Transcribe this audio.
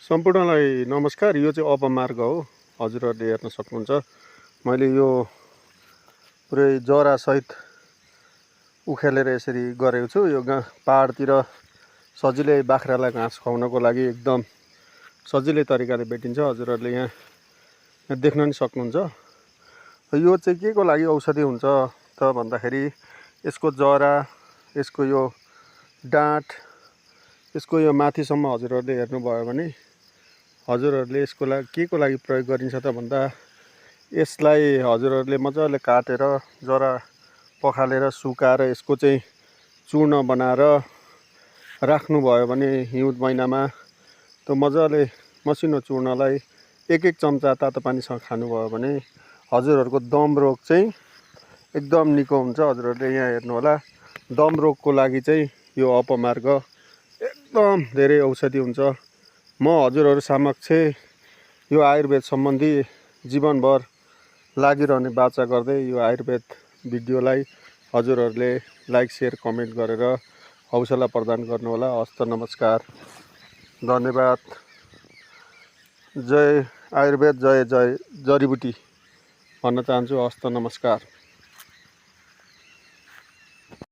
सम्पूर्णलाई नमस्कार। यो चाहिँ अपमार्ग हो, हजुरहरूले हेर्न सक्नुहुन्छ। मैले यो पुरै जरासहित उखेलेर यसरी गरेको छु। यो पहाडतिर सजिलै बाख्रालाई घाँस खुवाउनको लागि एकदम सजिलै तरिकाले भेटिन्छ। हजुरहरूले यहाँ देख्न नि सक्नुहुन्छ। यो चाहिँ के को लागि औषधि हुन्छ त भन्दाखेरि यसको जरा, यसको यो डाँठ, यसको यो माथिसम्म हजुरहरूले हेर्नुभयो भने हजुरहरूले यसको लागि के को लागि प्रयोग गरिन्छ त भन्दा यसलाई हजुरहरूले मजाले काटेर जरा पखालेर सुकाएर यसको चाहिँ चूर्ण बनाएर राख्नुभयो भने हिउँद महिनामा त्यो मजाले मसिनो चूर्णलाई एक चम्चा तातो पानीसँग खानुभयो भने हजुरहरूको दम रोग चाहिँ एकदम निको हुन्छ। हजुरहरूले यहाँ हेर्नु होला, दम रोगको लागि चाहिँ यो अपमार्ग एकदम धेरै औषधि हुन्छ। म हजुरहरू समक्ष यो आयुर्वेद सम्बन्धी जीवनभर लागिरहने बाचा गर्दै यो आयुर्वेद भिडियोलाई हजुरहरूले लाइक, सेयर, कमेन्ट गरेर हौसला प्रदान गर्नुहोला। हस्त नमस्कार, धन्यवाद। जय आयुर्वेद, जय जय जडीबुटी भन्न चाहन्छु। हस्त नमस्कार।